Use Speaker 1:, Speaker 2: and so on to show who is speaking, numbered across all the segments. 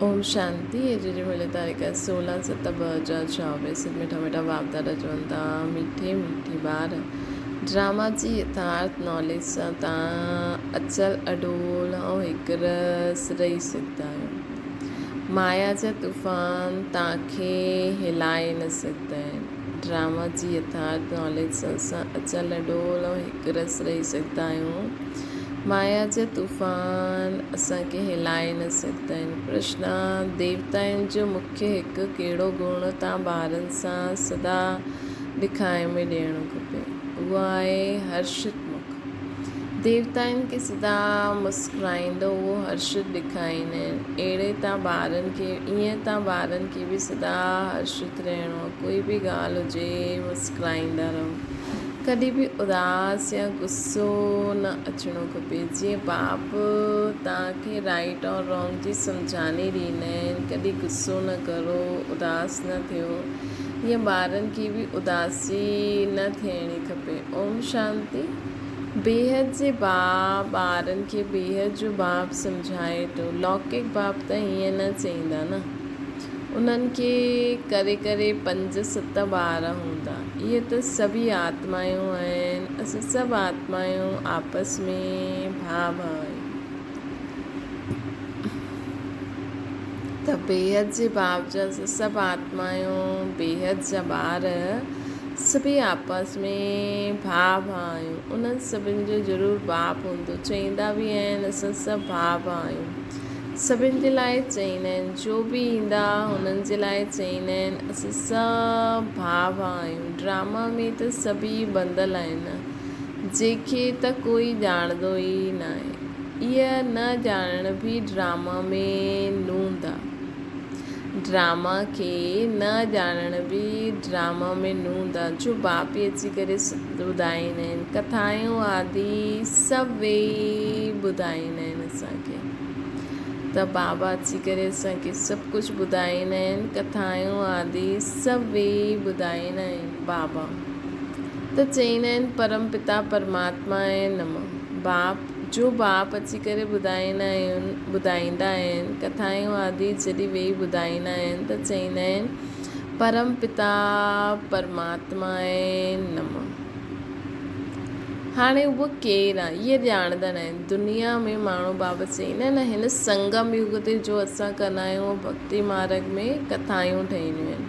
Speaker 1: اوم شانتي اڄ جي ملي تاريخ 16 7 2024 سر مٺا مٺا باپ دادا چون ٿا مٺي مٺي ٻار ڊراما جي يٿارٿ ناليج سان تان اچل اڏول ۽ هڪ رس رهي سگهندا آهيو مايا جا طوفان تان کي هلائي نه سگهندا آهن ڊراما جي يٿارٿ ناليج سان اسان اچل اڏول ۽ هڪ رس رهي سگهندا آهيون مايا جا طوفان اسان کي هلائي نه سگهندا آهن. پرشن، ديوتائن جو مکيه هڪ ڪهڙو گڻ تان ٻارن سان سدا ڏکائي ۾ ڏيڻو کپي؟ اهو آهي هرشت مک. ديوتائن کي سدا مسڪرائيندو اهو هرشت ڏکائيندا آهن. اهڙي تان ٻارن کي ائين تان ٻارن کي به سدا هرشت رهڻو آهي. ڪوئي به ڳالهه هجي مسڪرائيندا رهو. ڪڏهن به اداس يا غصو نه اچڻو کپي. جيئن باپ توهان کي رائيٽ اور رانگ جي سمجهاڻي ڏيندا آهن، ڪڏهن غصو نه ڪرو، اداس نه ٿيو، ائين ٻارن کي به اداسي نه ٿيڻي کپي. اوم شانتي. بيحد جي باپ ٻارن کي بيحد جو باپ سمجهائي ٿو. لوڪڪ باپ ته ائين نه چئيندا نه. انهن کي ڪري ڪري پنج ست ٻار هوندا. اهي ته سڀئي آتمايون آهن. اسين سڀ آتمايون آپس ۾ ڀاء ڀاء آهيون. ته بيحد جي باپ جا اسين سڀ آتمايون بيحد جا ٻار سڀئي آپس ۾ ڀاء ڀاء آهيون. انهن سڀن جو ضرور باپ هوندو. چئيندا به آهن اسان سڀ ڀاء ڀاء آهيون. سڀن جي لاء چئيندا آهن، جو به ايندا هنن جي لاء چئيندا آهن، اسين سڀ ڀاء ڀاء آهيون، ڊراما ۾ ته سڀئي ٻڌل آهن، جنهن کي ته ڪوئي ڄاڻندو ئي ناهي، اها نه ڄاڻڻ به ڊراما ۾ نوند آ. ڊراما کي نه ڄاڻڻ به ڊراما ۾ نوند آ، جو باپي اچي ڪري ٻڌائيندا آهن، ڪٿايون آدي سڀ ويهي ٻڌائيندا آهن اسان کي ته بابا اچي ڪري اسان کي سڀ ڪجهه ٻڌائيندا آهن، ڪٿايون آدي سڀ ويهي ٻڌائيندا آهن بابا ته چئيندا آهن پرم پتا پرماتما ۽ نمه باپ جو باپ اچي ڪري ٻڌائيندا آهن ٻڌائيندا آهن ڪٿايون آدي جڏهن ويهي ٻڌائيندا آهن ته چئيندا آهن پرم پتا پرماتما ۽ نمه. هاڻي اهو ڪير آ اهي ڄاڻندا ناهن. دنيا ۾ ماڻهو بابا چئيندا آهن نه هن سنگم يگ تي جو اسان ڪندا آهيون ڀڳتي مارگ ۾ ڪٿايون ٺهينديون آهن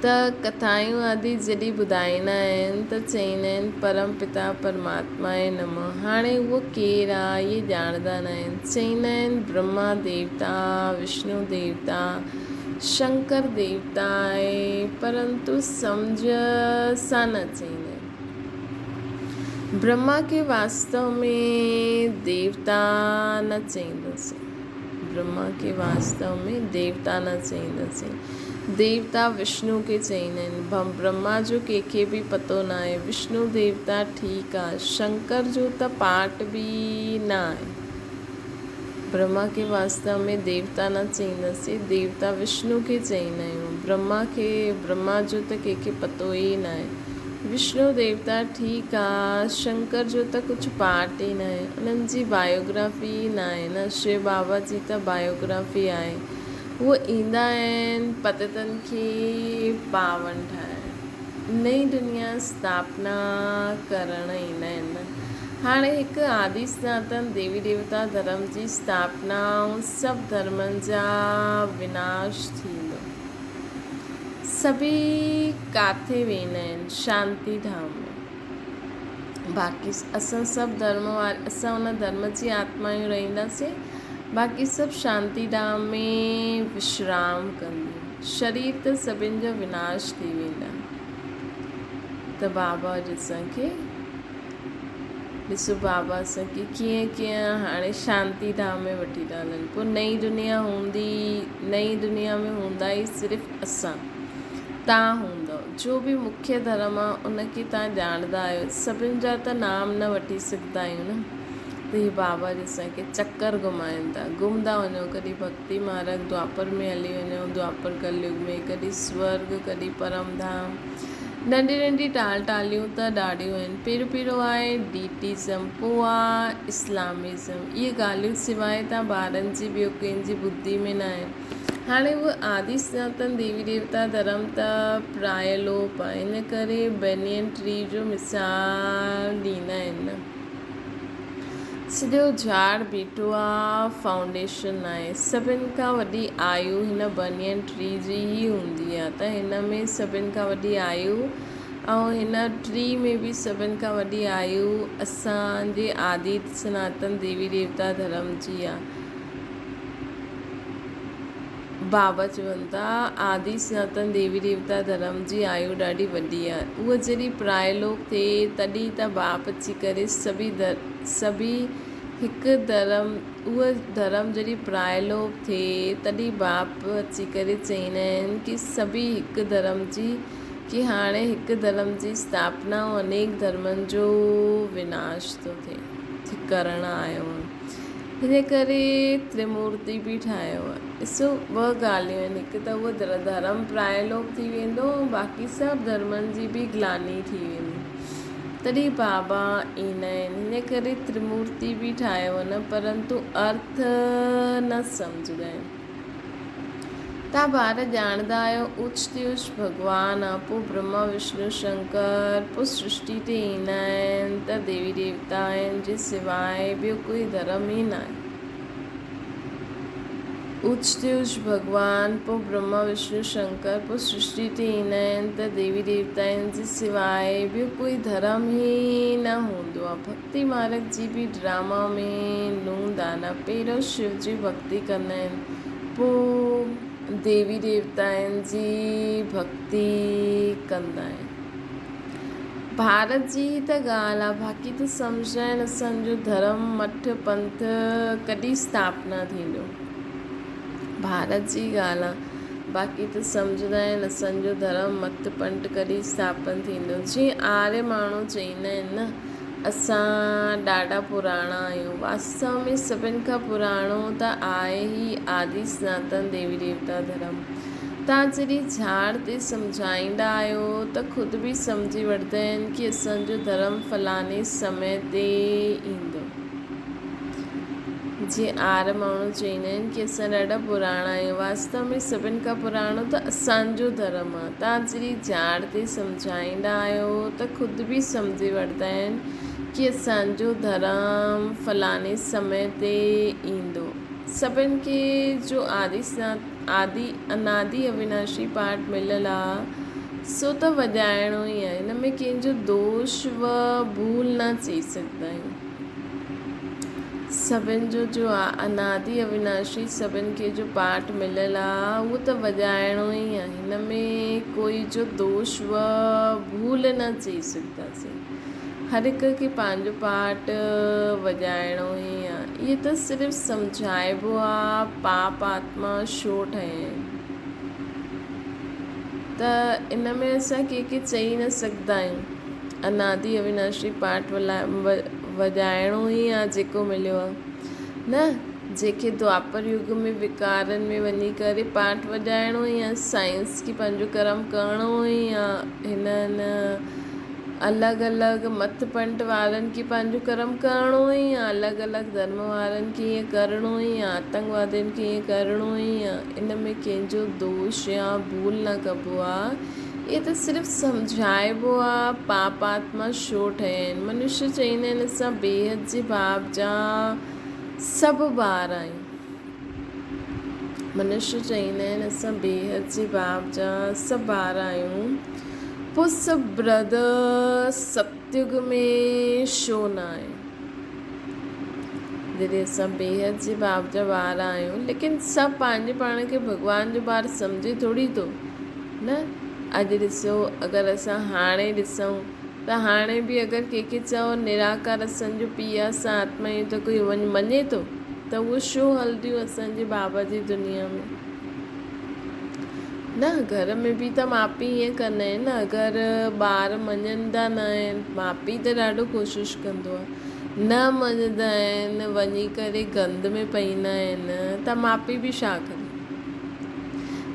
Speaker 1: ته ڪٿايون آدي جڏهن ٻڌائيندا آهن ته چئيندا آهن پرم پتا پرماتما ۽ نمه هاڻي اهو ڪير آ اهي ڄاڻندا ناهن چئيندا آهن برهما ديوتا وشنو ديوتا شنڪر ديوتا آهي پرنتو سمجهه سان نه چئيندا آهن. برهما کي واستو ۾ ديوتا نه چئينداسين. برهما کي واستو ۾ ديوتا نه چئينداسين. ديوتا وشنو کي چئيندا آهن. برهما جو ڪنهن کي به پتو ناهي. وشنو ديوتا ٺيڪ آهي. شنڪر جو ته پاٽ به نه آهي. برهما کي واستو ۾ ديوتا نه چئينداسين، ديوتا وشنو کي چئيندا آهيون. برهما کي، برهما جو ته ڪنهن کي پتو ئي ناهي. وشنو ديوتا ٺيڪ آ، شنڪر جو ته ڪجهه پارٽ ئي ناهي. انهن جي بايوگرافي ئي ناهي نه، شو بابا جي ته بايوگرافي آهي. هو ايندا آهن پتيتن کي پاون ٺاهڻ. نئين دنيا اسٿاپنا ڪرڻ ايندا آهن. هاڻي هڪ آدي سناتن ديوي ديوتا ڌرم جي اسٿاپنا ۽ سڀ ڌرمن جا وناش ٿيندو. سڀئي ڪاٿي ويندا آهن شانتي ڌام ۾. باقي اسان سڀ ڌرم وارا اسان ان ڌرم جي آتمايون رهنداسين باقي سڀ شانتي ڌام ۾ وشرام ڪنديون. شرير ته سڀن جو وناش ٿي ويندا. ته بابا اڄ اسان کي ڏسو بابا اسان کي ڪيئن ڪيئن هاڻي شانتي ڌام ۾ وٺي ٿا هلن. پوء نئين دنيا هوندي، نئين دنيا ۾ هوندا ئي صرف اسان. تان هوندؤ. جو به مکيه ڌرم آ ان کي تان ڄاڻندا آهيو. سڀن جا ته نام نه وٺي سگهندا آهيون نه. ته هي بابا اڄ اسان کي چڪر گهمائن ٿا. گهمندا وڃو ڪڏهن ڀڳتي مارگ دوآپر ۾ هلي وڃو، دوآپر ڪليگ ۾، ڪڏهن سورڳ، ڪڏهن پرم ڌام. ننڍي ننڍي ٽال ٽاليون ته ڏاڍيون آهن. پهريون پهريون آهي ڊيٽيزم، پوء آ اسلامزم. اهي ڳالهيون سواء ته ٻارن جي ٻيو ڪنهن جي ٻڌي ۾ نه آهن. هاڻي اهو آدي سناتن ديوي ديوتا ڌرم ته پرائلوپ آهي، ان ڪري بينين ٽري جو مثال ڏيندا آهن نه. سڄو جھاڙ بيٺو آ، فائونڊيشن ناهي. سڀن کان وڏي آيو هن بنين ٽري جي ئي هوندي آ ته هن ۾ سڀن کان وڏي آيو ۽ هن ٽري ۾ به سڀن کان وڏي آيو اسان جي آدي سناتن ديوي ديوتا ڌرم جي آ. بابا چون ٿا، آدي سناتن ديوي ديوتا ڌرم جي آيو ڏاڍي وڏي آهي. اهو جڏهن پرائلوپ ٿئي تڏهن ته باپ اچي ڪري سڀئي سڀئي هڪ ڌرم اهو ڌرم جڏهن پرائلوپ ٿئي تڏهن باپ اچي ڪري چئيندا آهن ڪي سڀئي هڪ ڌرم جي ڪي هاڻي هڪ ڌرم جي اسٿاپنا ۽ انيڪ ڌرمن جو وناش ٿو ٿئي ڪرڻ آيو آهيان. هن ڪري ترمورتي به ٺاهيو آهي. ڏسو ٻه ڳالهيون آهن هڪ ته اهو ڌرم پرائلوپ ٿي ويندو ۽ باقي سڀ ڌرمن جي به گلاني ٿي ويندي. تڏهن بابا ايندا آهن. هن ڪري ترمورتي به ٺاهيو آهي نه پرنتو ارٿ نه سمجهندا آهن. تان ٻار ڄاڻندا آهيو اوچ تي اوچ ڀڳوان آ، پوء برهما وشنو شنڪر، پوء سرشٽي تي ايندا آهن ته ديوي ديوتا آهن جي سواء ٻيو ڪوئي ڌرم ئي ناهي. اوچ تي اوچ ڀڳوان، پوء برهما وشنو شنڪر، پوء سرشٽي تي ايندا آهن ته ديوي ديوتائن جي سواء ٻيو ڪوئي ڌرم ئي نه هوندو آ. ڀڳتي مارگ جي به ڊراما ۾ نوند آ نه پهريون شو جي ڀڳتي ڪندا آهن پوء ديوي ديوتائن جي ڀڳتي ڪندا آهن. ڀارت جي ئي ته ڳالهه آ باقي ته سمجهندا آهن اسان جو ڌرم مٺ پنٿ ڪڏهن اسٿاپنا ٿيندو. ڀارت جي ڳالهه آ باقي ته سمجهندا آهن اسان جو ڌرم مت پنٽ ڪڏهن اسٿاپن ٿيندو جيئن آريه ماڻهو چئيندا آهن نه اسان ڏاڍا پراڻا آهيون واستو ۾ سڀن کان پراڻو ته آهي هي آدي سناتن ديوي ديوتا ڌرم تان جڏهن جھاڙ تي سمجھائيندا آهيو ته خود به سمجھي وٺندا آهن ڪي اسان جو ڌرم فلاڻي سمي تي ايندو. جيئن آر ماڻهو چئيندا آهن ڪي اسان ڏاڍا پراڻا آهيون. واستو ۾ سڀن کان پراڻو ته اسان جو ڌرم آهي. توهان جڏهن جاڙ تي سمجهائيندا آهيو ته خود به سمجهي وٺندا آهن ڪي اسان جو ڌرم فلاڻي سمي تي ايندو. سڀن کي جو آدي آدي انادي اويناشي پاٺ مليل آهي سو ته وڄائڻو ئي آهي. هن ۾ ڪنهن جو دوش و ڀول نه چئي سگهندا آهيون. سڀن جو جو آ انادي اويناشي سڀن کي جو پاٺ مليل آ اهو ته وڄائڻو ئي آ هن ۾ ڪوئي جو دوش و ڀول نه چئي سگهنداسين هر هڪ کي پنهنجو پاٺ وڄائڻو ئي آ اهي ته صرف سمجهائبو آ پاپ آتما شو ٺهيا آهن ته ان ۾ اسان ڪنهن کي چئي نه سگهندا آهيون. انادي اويناشي پاٺ وڄائڻو ئي آ جيڪو مليو آ نه جيڪي دوآپر يگ ۾ وڪارن ۾ وڃي ڪري پاٺ وڄائڻو ئي آ سائنس کي پنهنجو ڪرم ڪرڻو ئي آ هنن الڳ الڳ مت پنٽ وارن کي پنهنجو ڪرم ڪرڻو ئي آ الڳ الڳ ڌرم وارن کي ائين ڪرڻو ئي آ آتنگوادين کي ائين ڪرڻو ئي آ ان ۾ ڪنهن جو دوش يا ڀول نه ڪبو آ. اهي ته صرف سمجهائبو آ، پاپ آتما ڇو ٺهيا آهن؟ منشي چئيندا آهن اسان بيحد جي باپ جا سڀ ٻار آهيون. منشي چئيندا آهن اسان بيحد جي باپ جا سڀ ٻار آهيون، پوء سڀ برادر ستيگ ۾ ڇو نه آهن؟ جڏهن اسان بيحد جي باپ جا ٻار آهيون، ليڪن سڀ پنهنجي پاڻ کي ڀڳوان جو ٻار سمجهي ٿوري ٿو. نه اڄ ڏسو اگر اسان هاڻي ڏسون ته هاڻي به اگر ڪنهن کي چئو نراڪار اسان جو پيء آ اسان آتما آهيون ته ڪوئي وڃ مڃي ٿو ته اهو شو هلنديون اسان جي بابا جي دنيا ۾ نه گهر ۾ به ته ماء پيء ائين ڪندا آهن نه اگر ٻار مڃندا نه آهن ماء پيء ته ڏاڍو ڪوشش ڪندو آهي نه مڃندا آهن وڃي ڪري گند ۾ پئيندا آهن ته ماء پيء به ڇا ڪري.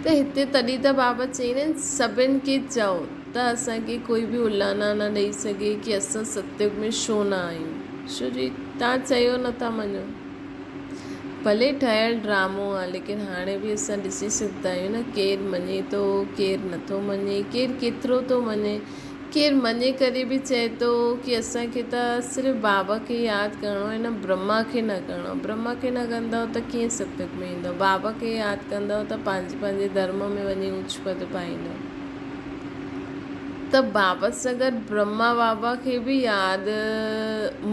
Speaker 1: ته هتي تڏهن ته بابا چئين آهن سڀن کي چئو ته اسان کي ڪوئي به الانا نه ڏئي سگهي ڪي اسان ستيگ ۾ ڇو نه آهيون. ڇو جي توهان چيو نٿا مڃو. ڀلي ٺهيل ڊرامو آ ليڪن هاڻي به اسان ڏسي سگهندا آهيون نه ڪير مڃي ٿو ڪير نٿو مڃي ڪير ڪيترو ٿو مڃي ڪير مڃي ڪري به چئي ٿو ڪي اسان کي ته صرف بابا کي ياد ڪرڻو آهي نه برهما کي نه ڪرڻو آهي برهما کي نه ڪندؤ ته ڪيئن ستيگ ۾ ايندؤ بابا کي ياد ڪندؤ ته پنهنجي پنهنجي ڌرم ۾ وڃي اوچ پد پائيندؤ ته بابا سان گڏ برهما بابا کي به ياد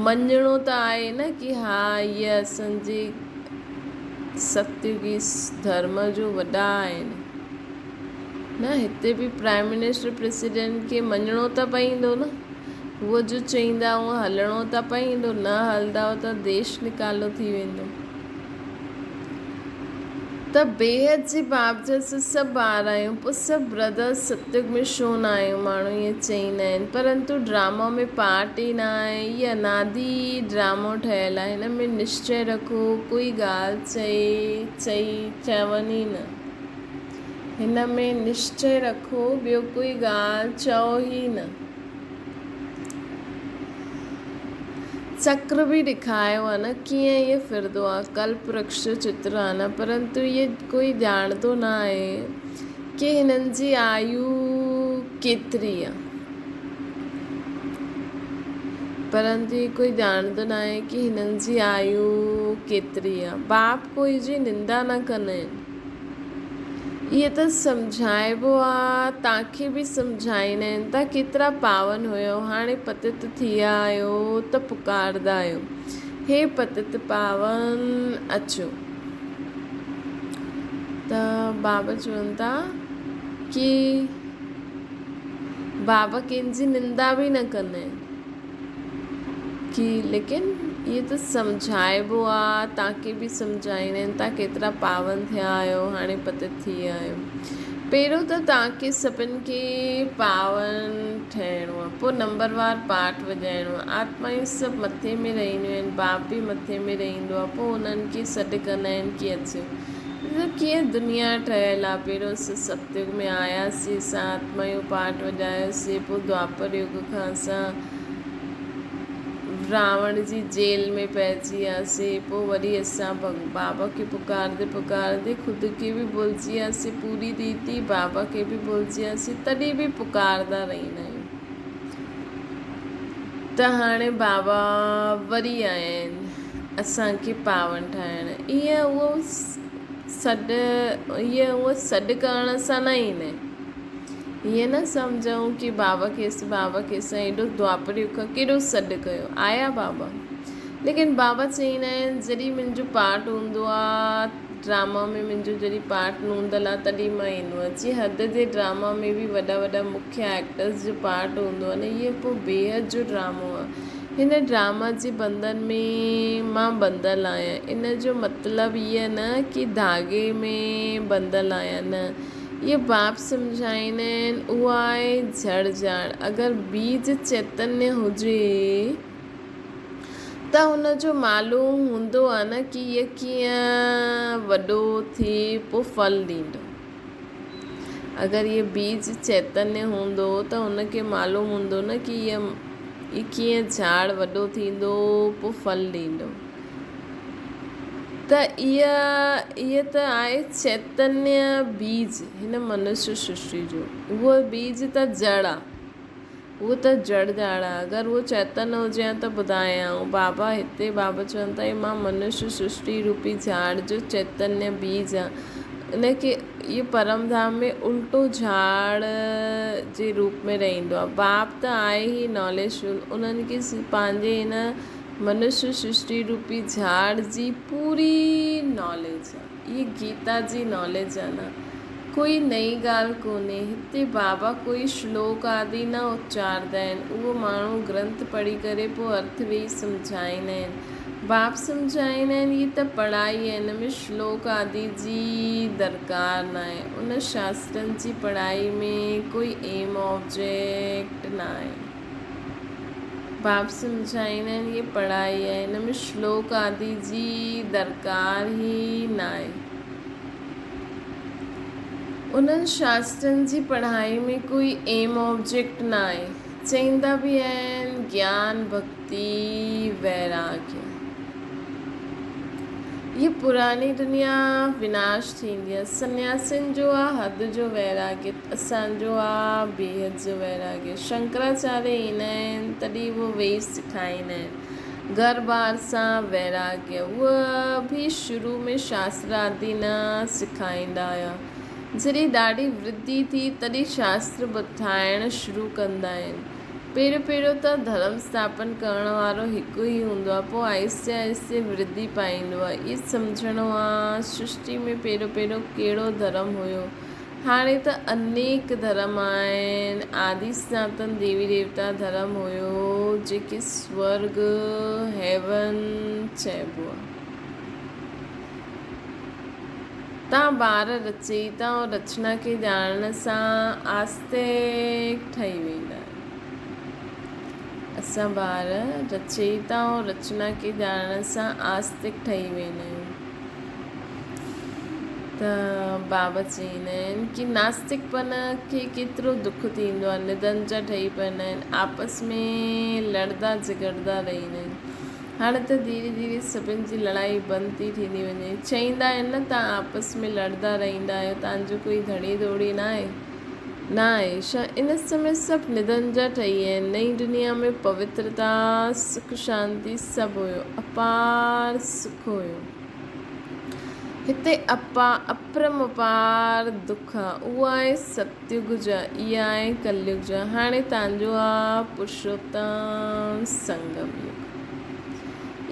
Speaker 1: مڃڻو ته آهي نه ڪي ها اهي اسان جي ستيگي ڌرم جو وڏا آهن نه هتي به پرائم منسٽر پريزيڊنٽ کي مڃڻو ته پئيندو نه هو جو چئيندا هو هلڻو ته پئيندو نه هلندؤ ته ديش نڪالو ٿي ويندو. ته بيحد جي باپ جا اسان سڀ ٻار آهيون پوء سڀ برادرز ستيگ ۾ ڇو نه آهيون ماڻهو ائين چئيندا آهن پرنتو ڊرامو ۾ پارٽ ئي نه آهي هي انادي ڊرامو ٺهيل آهي هن ۾ نشچي رکو ڪوئي ڳالهه چئي چئي چون ئي نه هن ۾ نشچي رکو ٻيو ڪوئي ڳالهه چئو ئي نه. چڪر به ڏيکايو آ نه ڪيئن اهي ڦرندو آ ڪلپ ورڪش جو چتر آ نه پرنتو اهي ڪوئي ڄاڻندو نه آهي ڪي هنن جي آيو ڪيتري آ پرنتو اهي ڪوئي ڄاڻندو نه آهي ڪي هنن جي آيو ڪيتري آ باپ ڪوئي جي نندا نه ڪندا آهن. اهي ته سمجهائبو آ، تانکي به سمجهائيندا آهن ته ڪيترا پاون هيو، هاڻي پتت ٿي ويا آهيو ته پڪاردا آهيو، هي پتت پاون اچو. ته بابا چون ٿا ڪي بابا ڪنهن جي نندا به نه ڪندا آهن. ڪي ليڪن اهي ته سمجهائبو آ تانکي به سمجهائيندا آهن تان ڪيترا پاون ٿيا آهيو هاڻي پتت ٿي ويا آهيو پهريون ته تانکي سڀن کي پاون ٺهڻو آ پوء نمبر وار پاٺ وڄائڻو آ آتمائون سڀ مٿي ۾ رهنديون آهن باپ به مٿي ۾ رهندو آ پوء انهن کي سڏ ڪندا آهن ڪي اچو ڏسو ڪيئن دنيا ٺهيل آ. پهريون اسين ستيگ ۾ آياسين، اسان آتمائون پاٺ وڄايوسين، پوء دوآپر يگ کان اسان راوڻ جي جيل ۾ پئجي وياسين، پوء وري اسان بابا کي پڪارندي پڪارندي خود کي به ڀلجي وياسين، پوري ريتي بابا کي به ڀلجي وياسين، تڏهن به پڪارندا رهندا آهيون ته هاڻي بابا وري آيا آهن. اسان کي پاون ٺاهڻ ايئن اهو سڏ ايئن اهو سڏ ڪرڻ سان نه ايندا آهن. ايئن نه سمجهون ڪي بابا کيس بابا کيس ايڏو دوآپر يگ کان ڪيڏو سڏ ڪيو آيا بابا ليڪن بابا چئيندا آهن جڏهن منهنجو پارٽ هوندو آ ڊراما ۾ منهنجو جڏهن پارٽ نوندل آ تڏهن مان ايندو آهيان جيئن حد جي ڊراما ۾ به وڏا وڏا مکيه ايڪٽرس جو پارٽ هوندو آ نه ايئن پوء بيحد جو ڊرامو آ هن ڊراما جي بندن ۾ مان ٻڌل آهيان. ان جو مطلب هيء نه ڪي ڌاڳي ۾ ٻڌل آهيان نه. اهي باپ سمجهائيندا آهن، اهو آهي جڙ جاڙ. اگر بيج چيتنيه هجي ته هن جو معلوم هوندو آهي نه ڪي هيء ڪيئن وڏو ٿي پوء ڦل ڏيندو. اگر اهي بيج چيتنيه هوندو ته هن کي معلوم هوندو نه ڪي هي ڪيئن جهاڙ وڏو ٿيندو پوء ڦل ڏيندو ته اهي ته آهي چيتنيه بيج هن منشيه سرشٽي جو اهو بيج ته جڙ آ اهو ته جڙ جاڙ آ اگر اهو چيتن هجي ها ته ٻڌايان بابا هتي بابا چون ٿا هي مان منشيه سرشٽي روپي جهاڙ جو چيتنيه بيج آ ان کي اهو پرم ڌام ۾ الٽو جهاڙ جي روپ ۾ رهندو آ باپ ته آهي ئي ناليج فل انهن کي پنهنجي هن منشيه سرشٽي روپي جهاڙ جي پوري ناليج آ. هي گيتا جي ناليج آ نه ڪوئي نئين ڳالهه ڪونهي هتي بابا ڪوئي شلوڪ آدي نه اچاردا آهن اهو ماڻهو گرنٿ پڙهي ڪري پوء ارٿ ويهي سمجهائيندا آهن باپ سمجهائيندا آهن هي ته پڙهائي آهي هن ۾ شلوڪ آدي جي درڪار ناهي ان شاسترن جي پڙهائي ۾ ڪوئي ايم آبجيڪٽ ناهي. باب سمجهائيندا آهن هيء پڙهائي آهي هن ۾ شلوڪ آدي جي درڪار ئي ناهي. انهن شاسترن جي پڙهائي ۾ ڪوئي ايم آبجيڪٽ نه آهي. چئيندا به آهن گيان ڀڳتي ويراگيه. هيء پراڻي دنيا وناش ٿيندي آهي. سنياسين جو آ حد جو ويراگيه، اسان جو آ بيحد جو ويراگيه. شنڪراچاريه ايندا آهن تڏهن اهو ويهي سکائيندا آهن. گهر ٻار سان ويراڳيه اهي به شروع ۾ شاستر آدي نه سکائيندا هيا. جڏهن ڏاڍي ورڌي ٿي تڏهن شاستر ٻڌائڻ شروع ڪندا آهن. پهريون پهريون ته ڌرم اسٿاپن ڪرڻ وارو هڪ ئي هوندو آهي پوء آهستي آهستي ورڌي پائيندو آهي. اهي سمجهڻو آهي سرشٽي ۾ پهريون پهريون ڪهڙو ڌرم هيو. هاڻي ته انيڪ ڌرم آهن. آدي سناتن ديوي ديوتا ڌرم هيو جيڪي سورڳ، Heaven، چئبو آهي. تان ٻار رچيتا ۽ رچنا کي ڄاڻڻ سان آستڪ ٺهي ويندا آهيون. اسان ٻار رچيتا ۽ رچنا کي ڄاڻڻ سان آستڪ ٺهي ويندا آهيون. ته بابا چئيندا آهن ڪي ناستڪپن کي ڪيترو دک ٿيندو آهي، ندن جا ٺهي پوندا آهن، آپس ۾ لڙدا جهڳڙدا رهندا آهن. هاڻي ته ڌيري ڌيري سڀن جي لڙائي بند ٿي ٿيندي وڃي. چئيندا آهن نه تان آپس ۾ لڙدا رهندا آهيو، تان جو ڪوئي ڌڻي ڌوڙي ناهي؟ نه آهي ڇا؟ ان سمي سڀ ندن جا ٺهي آهن. نئين دنيا ۾ پوترتا، سک شانتي سڀ هيو. اپار سک هيو. هتي اپا اپرم اپار دک آ. اهو آهي ستيگ جا، اها آهي ڪليگ جا. هاڻي تانجو آ پرشوتم سنگم يگ.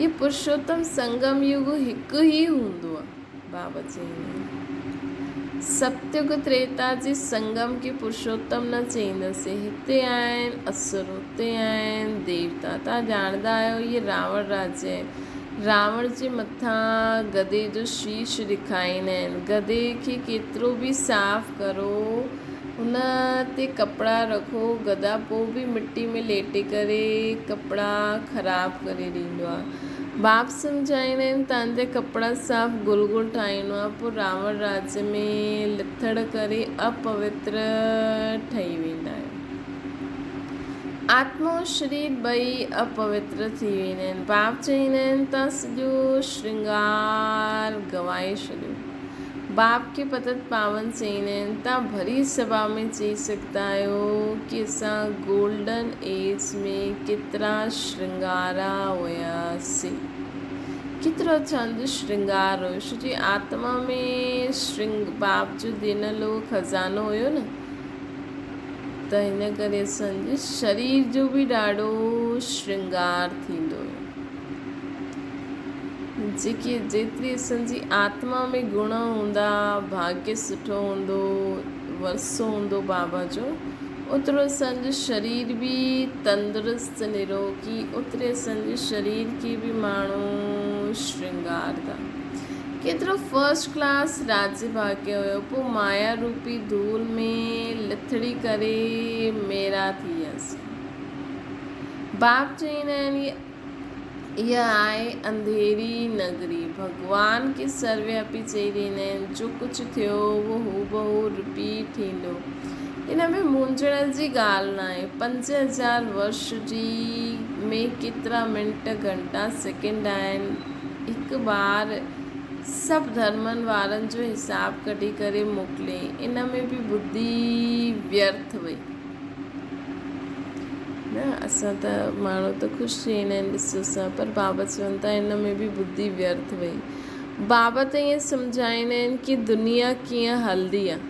Speaker 1: اهو پرشوتم سنگم يگ هڪ ئي هوندو آ. بابا چئيندا آهن. ستيگ تريتا جي سنگم کي پرشوتم نه چئينداسين. هتي آهن اسر، هتي آهن ديوتا. تان ڄاڻندا آهيو اهي راوڻ راجيه آهي. راوڻ جي مٿان گدي جو شيش رکائيندا آهن. گدي کي ڪيترو به صاف ڪرو، ان تي ڪپڙا رکو، گدا پوء به مٽي ۾ ليٽي ڪري ڪپڙا خراب ڪري ڏيندو آهي. باپ سمجهائيندا آهن تان جا ڪپڙا صاف گل گل ٺاهڻو آهي، پوء راوڻ راڄ ۾ لٿڙ ڪري اپوتر ٺهي ويندا آهيو. آتما ۽ شرير ٻئي اپوتر ٿي ويندا آهن. باپ چئيندا آهن ته سڄو شرنگار گنوائي ڇڏيو. باپ کي پتت پاون چئيندا آهن. توهان ڀري سڀا ۾ چئي سگهندا آهيو ڪي اسان گولڊن ايج ۾ ڪيترا شرنگارا هياسين. ڪيترو اسان جو شرنگار هيو. ڇو جي آتما ۾ شرنگ باپ جو ڏنل اهو خزانو هيو نه. ته ان ڪري اسان جي شرير جو به ڏاڍو شرنگار ٿيندو هيو. جيڪي جيتري اسان جي آتما ۾ گڻ هوندا، ڀاگيه سٺو هوندو، ورثو هوندو بابا جو، اوترو اسان جو شرير به تندرست نروگي، اوتري اسان جي شرير کي به ماڻهو شرنگاردا. ڪيترو فرسٽ ڪلاس راڄ ڀاڳيه هيو، پوء مايا روپي ڌول ۾ لٿڙي ڪري ميرا ٿي وياسين. باپ چئيندا آهن اها آهي انڌيري نگري. ڀڳوان کي سروياپي چئي ڏيندا آهن، جو ڪجهه ٿيو اهو هوبهو رپيٽ ٿيندو. ان ۾ مونجهڻ جي ڳالهه ناهي. 5000 ورش جي ۾ ڪيترا منٽ، گهنٽا، سيڪنڊ آهن. هڪ ٻار سڀ ڌرمن وارن جو حساب ڪڍي ڪري موڪليائين. ان ۾ به ٻڌي ويرٿ وئي. نه اسان ته ماڻهو ته خوش ٿي ويندا آهن ڏسو سان پر بابا چون ٿا ان ۾ به ٻڌي ويرٿ وئي. بابا ته ائين سمجهائيندا آهن ڪي دنيا ڪيئن هلندي آهي.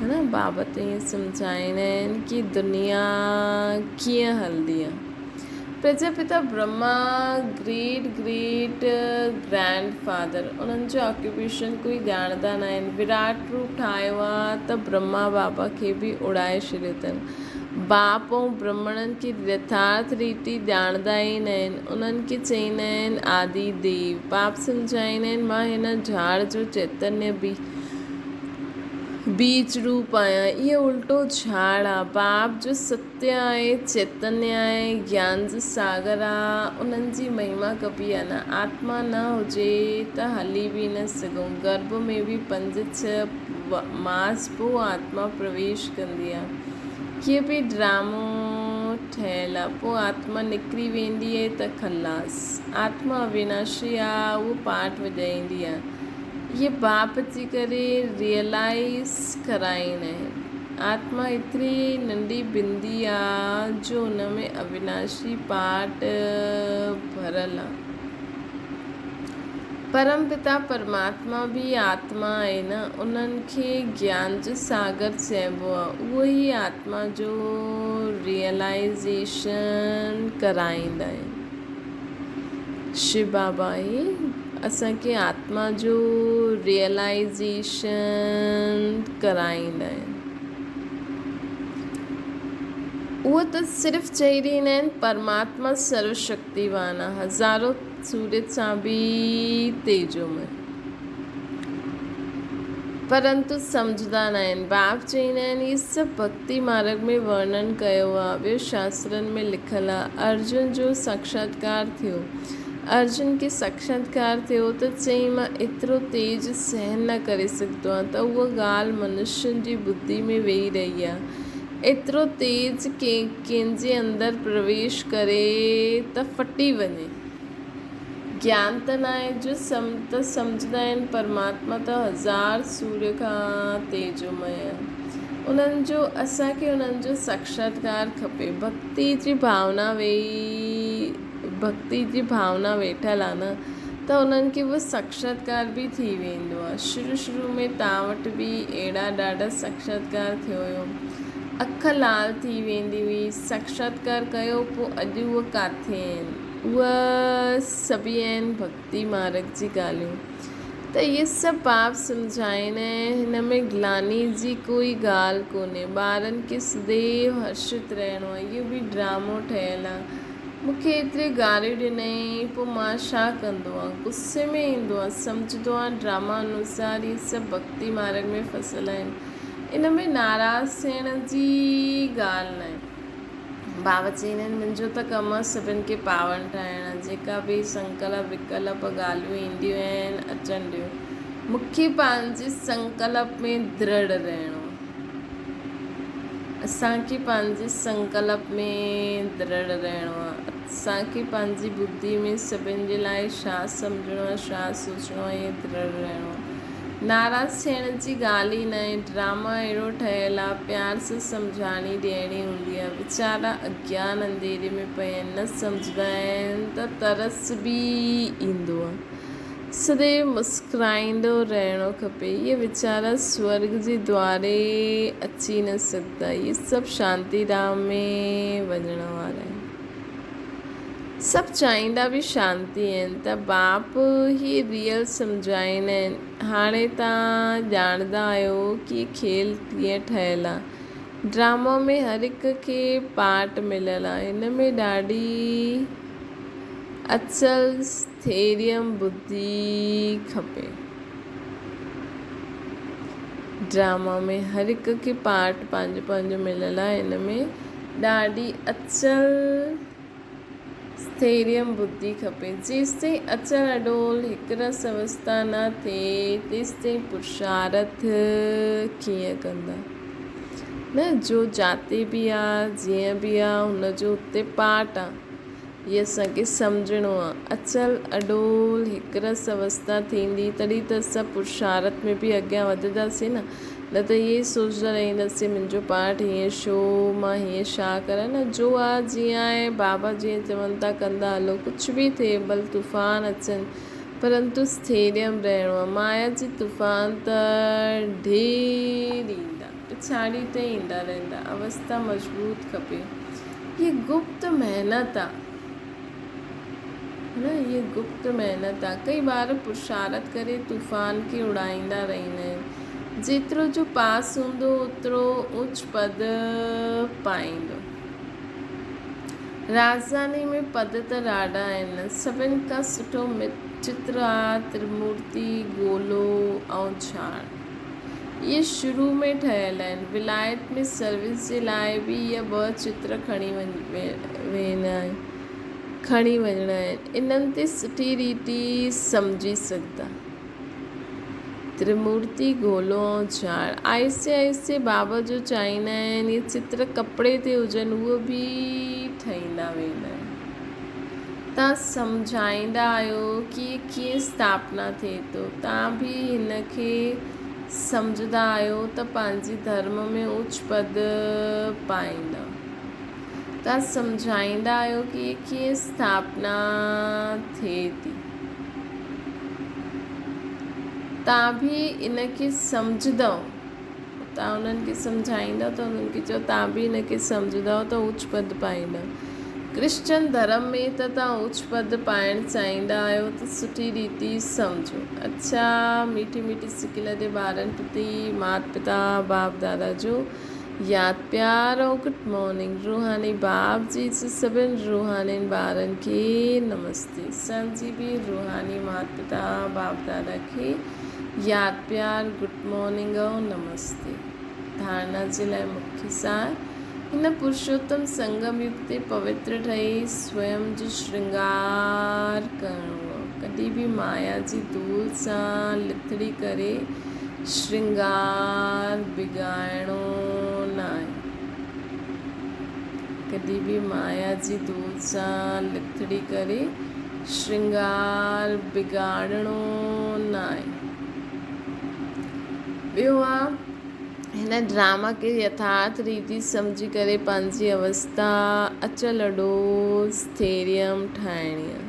Speaker 1: ها نه بابا ته ائين سمجهائيندا آهن ڪي دنيا ڪيئن هلندي آهي. Prajapita Brahma great great grandfather انهن جو آڪيوپيشن ڪوئي ڄاڻندا ناهن وراٽ روپ ٺاهيو آ ته برهما بابا کي به اڙائي ڇڏيو اٿن باپ ۽ برهمڻن کي يٿارٿ ريتي ڄاڻندا ئي ناهن انهن کي چئيندا آهن آدي ديو باپ سمجهائيندا آهن مان هن جھاڙ جو چيتنيه به. بيج روپ آهيان. اهو الٽو جهاڙ آ. باپ جو ستيه آهي، چيتنيه آهي، گيان جو ساگر آ، انهن جي مهما ڪبي آ نه. آتما نه هجي ته هلي به نه سگهون. گرڀ ۾ به پنج ڇهه ماس پوء آتما پرويش ڪندي آ. هيء به ڊرامو ٺهيل آ. پوء آتما نڪري ويندي آهي ته خلاص. آتما اويناشي آ، اهو پاٺ وڄائيندي آ. اهي باپ جي ڪري ريئلائيز ڪرائيندا آهن. آتما ايتري ننڍي بندي آ جو ان ۾ اويناشي پاٺ ڀريل آ. پرم پتا پرماتما به آتما آهي نه، انهن کي گيان جو ساگر چئبو آ. اهو ئي آتما جو ريئلائيزيشن ڪرائيندا آهن. شو بابا ئي اسان کي آتما جو ريئلائيزيشن ڪرائيندا آهن. اهو ته صرف چئي ڏيندا آهن پرماتما سرو شڪتيوان آهي، هزارو سورج سان به تيجومي. پرنتو سمجهندا ناهن. باپ چئيندا آهن هي سڀ ڀڳتي مارڳ ۾ ورڻن ڪيو آهي، ٻيو شاسترن ۾ لکيل آهي. ارجن جو ساکشاتڪار ٿيو. ارجن کي ساکشاتڪار ٿيو ته چيائين مان ايترو تيج سهن نه ڪري سگهندو آهيان ته اها ڳالهه منشين جي ٻڌي ۾ ويهي رهي آهي. ايترو تيج ڪنهن جي اندر پرويش ڪري ته ڦٽي وڃي. گيان ته ناهي جو ته سمجهندا آهن پرماتما ته هزار سوريه کان تيجومئي آهي. انهن جو اسان کي انهن جو ساکشاتڪار کپي. ڀڳتي جي ڀاونا ويهي ڀڳتي جي ڀاونا ويٺل آهي نه ته انهن کي اهو ساکشاتڪار به ٿي ويندو آهي. شروع شروع ۾ توهان وٽ به اهڙا ڏاڍا ساکشاتڪار ٿيو هيو. اک لال ٿي ويندي هئي. ساکشاتڪار ڪيو پوء اڄ اهي ڪاٿي آهن. اهي سڀئي آهن ڀڳتي مارڳ جي ڳالهيون ته اهي سڀ باپ سمجهائين ۽ هن ۾ گلاني جي ڪوئي ڳالهه ڪونهي. ٻارن کي سديو هرشت رهڻو آهي. اهو به ڊرامو ٺهيل آهي. مون کي ايتري گاريون ڏنائين پوء مان ڇا ڪندو آهيان. غصي ۾ ايندو آهيان. سمجهندو آهيان ڊراما انوسار اهي سڀ ڀڳتي مارڳ ۾ ڦسل آهن. ان ۾ ناراض ٿيڻ جي ڳالهه ناهي. بابا چئيندا آهن، منهنجو ته ڪم آهي سڀن کي پاون ٺاهڻ، جيڪا به سنڪلپ وڪلپ ڳالهيون اينديون آهن اچڻ ڏيو، مون کي پنهنجي سنڪلپ ۾ درڙ رهڻو آهي. اسان کي پنهنجي سنڪلپ ۾ درڙ رهڻو آهي. اسان کي پنهنجي ٻڌي ۾ سڀن جي لاء ڇا سمجهڻو آهي، ڇا سوچڻو آهي، اهو درڙ رهڻو آهي. ناراض ٿيڻ جي ڳالهه ئي ناهي. ڊراما اهڙو ٺهيل آ، پيار سان سمجهاڻي ڏيڻي هوندي آ. ويچارا اگيان انڌيري ۾ پيا آهن، نه سمجهندا آهن ته ترس به ايندو آ. سديو مسڪرائيندو رهڻو کپي. اهي ويچارا سورڳ جي دواري اچي نه سگهندا. اهي سڀ شانتي ڌام ۾ وڃڻ وارا آهن. سڀ چاهيندا به شانتي آهن ته باپ هي ريئل سمجهائيندا آهن هاڻي توهان ڄاڻندا آهيو ڪي کيل ڪيئن ٺهيل آهي ڊرامو ۾ هر هڪ کي پارٽ مليل آهي هن ۾ ڏاڍي اچل ٿيريم ٻڌي کپي ڊراما ۾ هر هڪ کي پارٽ پنهنجو پنهنجو مليل آهي هن ۾ ڏاڍي اچل سٿيريم ٻڌي کپي. جيستائين اچل اڏول هڪ رس اوستا نه ٿئي، تيستائين پرشارٿ ڪيئن ڪندا؟ نه جو جاتي به آ، جيئن به آ، هن جو اتي پاٽ آ. هي اسان کي سمجهڻو آ. اچل اڏول هڪ رس اوستا ٿيندي، تڏهن ته اسان پرشارٿ ۾ به اڳيان وڌنداسين نه. نه ته ائين ئي سوچندا رهنداسين منهنجو پاٺ هيئن ڇو، مان هيئن ڇا ڪريان، نه جو آ جيئن آهي بابا جيئن چون ٿا ڪندا هلو، ڪجهه به ٿئي ڀل طوفان اچن پرنتو سٿيريم رهڻو آ، مايا جي طوفان ته ڍير ايندا، پڇاڙي تائين ايندا رهندا، اوستا مضبوط کپي، هيء گپت محنت آ. نه هيء گپت محنت آ. ڪئي ٻار پرشارت ڪري طوفان کي اڏائيندا رهندا آهن. جيترو جو پاس هوندو اوترو اوچ پد پائيندو. راڄڌاني ۾ پد ته ڏاڍا آهن. سڀن کان سٺو چتر آ ترمورتي، گولو ۽ ڇاڻ. اهي شروع ۾ ٺهيل آهن. ولايت ۾ سروس جي لاء به اهي ٻه چتر کڻي کڻي وڃڻا آهن. انهن تي سٺي ريتي سمجهي سگهندا. ترمورتي، گولو ۽ جھاڙ. آهستي آهستي بابا جو چاهيندا آهن اهي چتر ڪپڙي تي هجن اهو به ٺهيندا ويندا آهن. توهان سمجهائيندا آهيو ڪي هي ڪيئن اسٿاپنا ٿئي ٿو. توهان به هن کي سمجهندا آهيو ته پنهنجي ڌرم ۾ اوچ پد پائيندا. توهان سمجهائيندا آهيو ڪي هي ڪيئن اسٿاپنا ٿئي ٿي. توهان به ان کي سمجهندؤ. توهان انهن کي سمجهائيندؤ ته انهن کي چئو توهان به ان کي سمجهندؤ ته اوچ پد پائيندؤ. ڪرسچن ڌرم ۾ ته توهان اوچ پد پائڻ چاهيندا آهيو ته سٺي ريتي سمجهو. اڇا ميٺي ميٺي سڪل جي ٻارن پرتي مات پتا باپ دادا جو ياد پيار ۽ گڊ مارننگ روحاني باپ جي سڀن روحانين ٻارن کي نمستي سان جي به روحاني مات پتا باپ دادا کي ياد پيار گڊ مارننگ ۽ نمستي ڌارڻا جي لاء مکي سار هن پرشوتم سنگم يگ تي پوتر ٺهي سويم جو شرنگار ڪرڻو آ ڪڏهن به مايا جي ڌول سان لٿڙي ڪري شرنگار بگاڙڻو ناهي ڪڏهن به مايا جي ڌول سان لٿڙي ڪري شرنگار بگاڙڻو ناهي. ٻيو آ هن ڊراما کي يٿارٿ ريتي سمجهي ڪري پنهنجي اوستا اچل اڏول سٿيريم ٺاهڻي آ.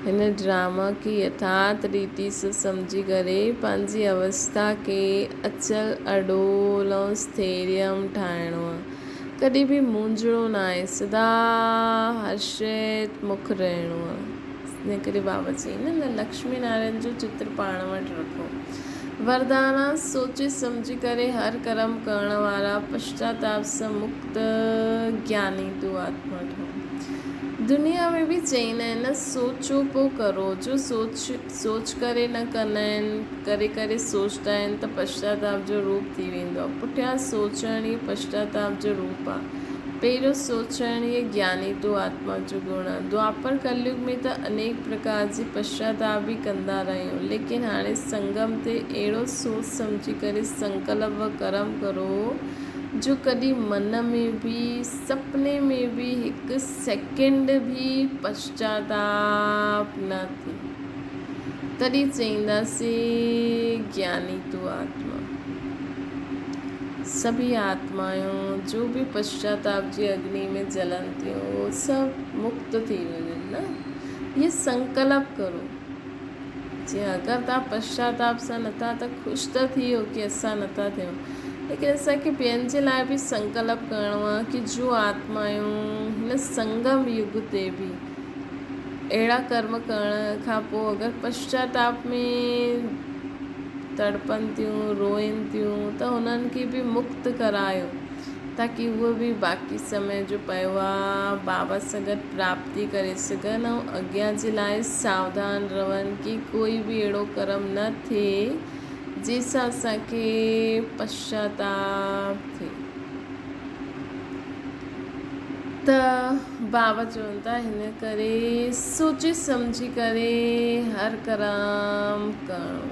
Speaker 1: هن ڊراما کي يٿارٿ ريتي سان سمجهي ڪري پنهنجي اوستا کي اچل اڏول ۽ سٿيريم ٺاهڻو آ. ڪڏهن به مونجهڻو ناهي، سدا هرشيت مک رهڻو آ. ان ڪري بابا چيائين نه نه لڪشمي نارائڻ جو چتر پاڻ وٽ رکو. وردانا، سوچي سمجهي ڪري هر ڪرم ڪرڻ وارا پشچاتاپ سان مڪت گياني تون آتما ٺهو. دنيا ۾ به چئيندا آهن نه سوچو پو ڪرو، جو سوچ سوچ ڪري نه ڪندا آهن، ڪري ڪري سوچدا آهن ته پشچاتاپ جو روپ ٿي ويندو آهي. پٺيان سوچڻ ئي پشچاتاپ جو روپ آهي. پهريون سوچڻ ئي گياني تو آتما جو گڻ آهي. دوآپر ڪليگ ۾ ته انيڪ پرڪار جي پشچاتاپ به ڪندا رهيون، ليڪن هاڻي سنگم تي اهڙو سوچ سمجهي ڪري سنڪلپ و ڪرم ڪرو جو ڪڏهن من ۾ به سپني ۾ به هڪ سيڪنڊ به پشچاتاپ نه ٿئي. تڏهن چئينداسين گياني تون آتما. سڀئي آتمائون جو به پشچاتاپ جي اگني ۾ جلن ٿيون اهو سڀ مڪت ٿي وڃن نه. هيء سنڪلپ ڪرو. جيئن اگر توهان پشچاتاپ سان نٿا ته خوش ته ٿيو ڪي اسان نٿا ٿيون ليڪن اسان کي ٻين جي لاء به سنڪلپ ڪرڻو آهي ڪي جو آتمائون هن سنگم يگ تي به اهڙا ڪرم ڪرڻ کان پوء اگر پشچاتاپ ۾ تڙپن ٿيون، روئن ٿيون ته انهن کي به مڪت ڪرايو تاڪي اهي به باقي سمي جو پيو آ بابا سان گڏ پراپتي ڪري سگهن ۽ اڳيان جي لاء ساوڌان رهن ڪي ڪوئي به اهڙو ڪرم نه ٿئي جنهن سان اسان کي پشچاتاپ ٿئي. ته بابا چون ٿا هن ڪري سوچي سمجهي ڪري هر ڪرم ڪرڻو.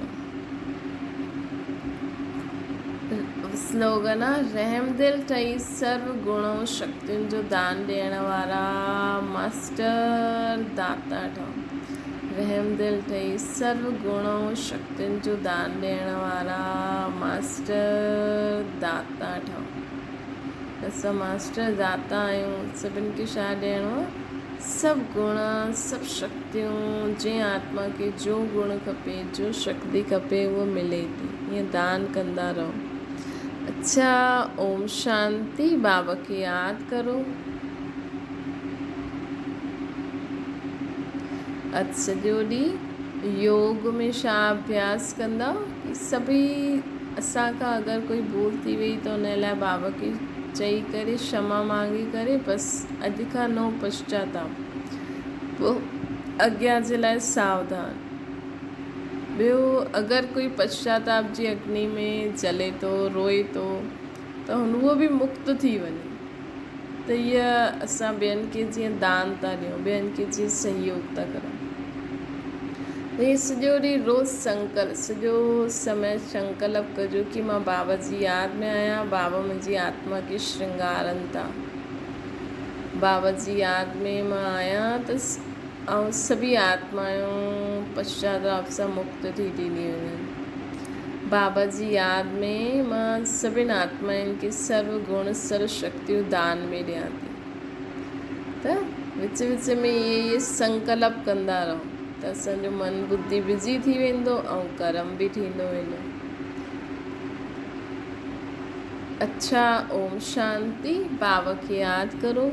Speaker 1: سلوگن آ رحمدل ٺهي سرو گڻ ۽ شڪتين جو دان ڏيڻ وارا ماسٽر داتا ٺهو. رحمدل ٺهي سرو گڻ ۽ شڪتين جو دان ڏيڻ وارا ماسٽر داتا ٺهو. اسان ماسٽر داتا آهيون، سڀن کي ڇا ڏيڻو آهي؟ سڀ گڻ، سڀ شڪتيون، جنهن آتما کي جو گڻ کپي، جو شڪتي کپي اهو ملي ٿي. ائين دان ڪندا رهو. اڇا اوم شانتي بابا کي ياد ڪرو. اڄ سڄو ڏينهن يوگ ۾ ڇا اڀياس ڪندا ڪي سڀئي اسان کان اگر ڪوئي ڀول ٿي وئي ته ان لاء بابا کي چئي ڪري شما مانگي ڪري بس اڄ کان نو پشچاتاپ پوء اڳيان جي لاء ساوڌان. ٻيو اگر ڪوئي پشچاتاپ جي اگني ۾ جلي ٿو، روئي ٿو ته اهو به مڪت ٿي وڃي ته هيء اسان ٻين کي جيئن دان ٿا ڏيون، ٻين کي جيئن سهيوگ ٿا ڪريون. ته هي سڄو ڏينهن روز سنڪلپ، سڄو سمي سنڪلپ ڪجو ڪي مان بابا جي ياد ۾ آهيان، بابا منهنجي آتما کي شرنگارن ٿا. بابا جي ياد ۾ مان آهيان ته آئون سڀئي آتمائون پشچاتاپ سان مڪت ٿي ٿيندي وڃن. بابا جي ياد ۾ مان سڀن آتمائن کي سرو گڻ سرو شڪتيون دان ۾ ڏيان ٿي. ته وچ وچ ۾ اهي اهي سنڪلپ ڪندا رهو ته اسان جو من ٻڌي بزي ٿي ويندو ۽ ڪرم به ٿيندو ويندو. اڇا اوم شانتي بابا کي ياد ڪرو.